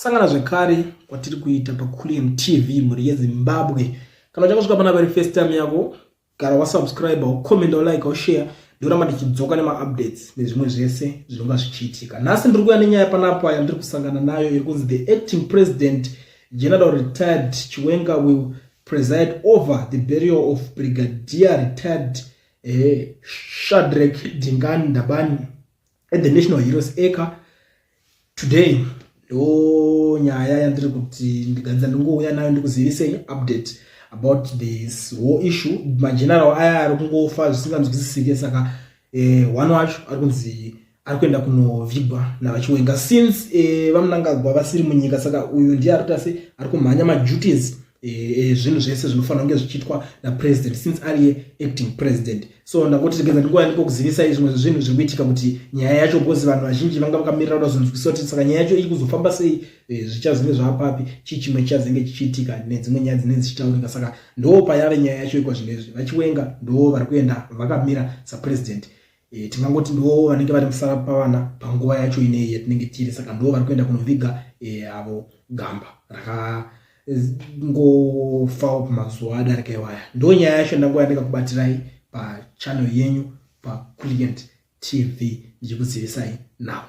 Kusangana zvekare kwatiri kuita paCulian TV mhuri yeZimbabwe. Kana uchangosvika panapa iri first time yako, gara wasubscribe, ucomment, ulike, ushare. Ndoramba ndichidzoka nemaupdates nezvimwe zvese zvinonga zvichiitika. Nhasi ndiri kuuya nenyaya panapa yandiri kusangana nayo iri kunzi the acting president General retired Chiwenga will preside over the burial of Brigadier retired Shadrack Dingani Ndabani at the National Heroes Acre today. Ndo nyaya yandiri kuti ndiganza ndingouya nayo ndikuzivisei update about this whole issue. Mageneral aya ari kungofa zvisinganzwisisike, saka one wacho ari kunzi ari kuenda kunovigwa navaChiwenga since vaMnangagwa vasiri munyika. Saka uyu ndiye ari kuita se ari kumhanya maduties, zvinhu zvese zvinofanira kunge zvichiitwa napresident since ariye acting president. So ndangoti regedza ndinguva ndingokuzivisai zvimwe zvezvinhu zviri kuitika, kuti nyaya yacho, because vanhu vazhinji vanga vakamirira kuda kuzonzwisisa kuti saka nyaya yacho iri kuzofamba sei, zvichazenge zvaapapi, chii chimwe chichazenge chichiitika nedzimwe nyaya dzinenge dzichitaurika. Saka ndo payave nyaya yacho ikwa zvinezvi. VaChiwenga ndo vari kuenda vakamira sapresident. Tingangoti ndo vanenge vari musara pavana panguva yacho ineyi yatinenge tiri. Saka ndo vari kuenda kunoviga avo gamba rakangofawo pamazuva adarika iwaya. Ndo nyaya yacho ndanguva yandingakubatirai pachannel yenyu paClient TV, ndichikuzivisai nhau.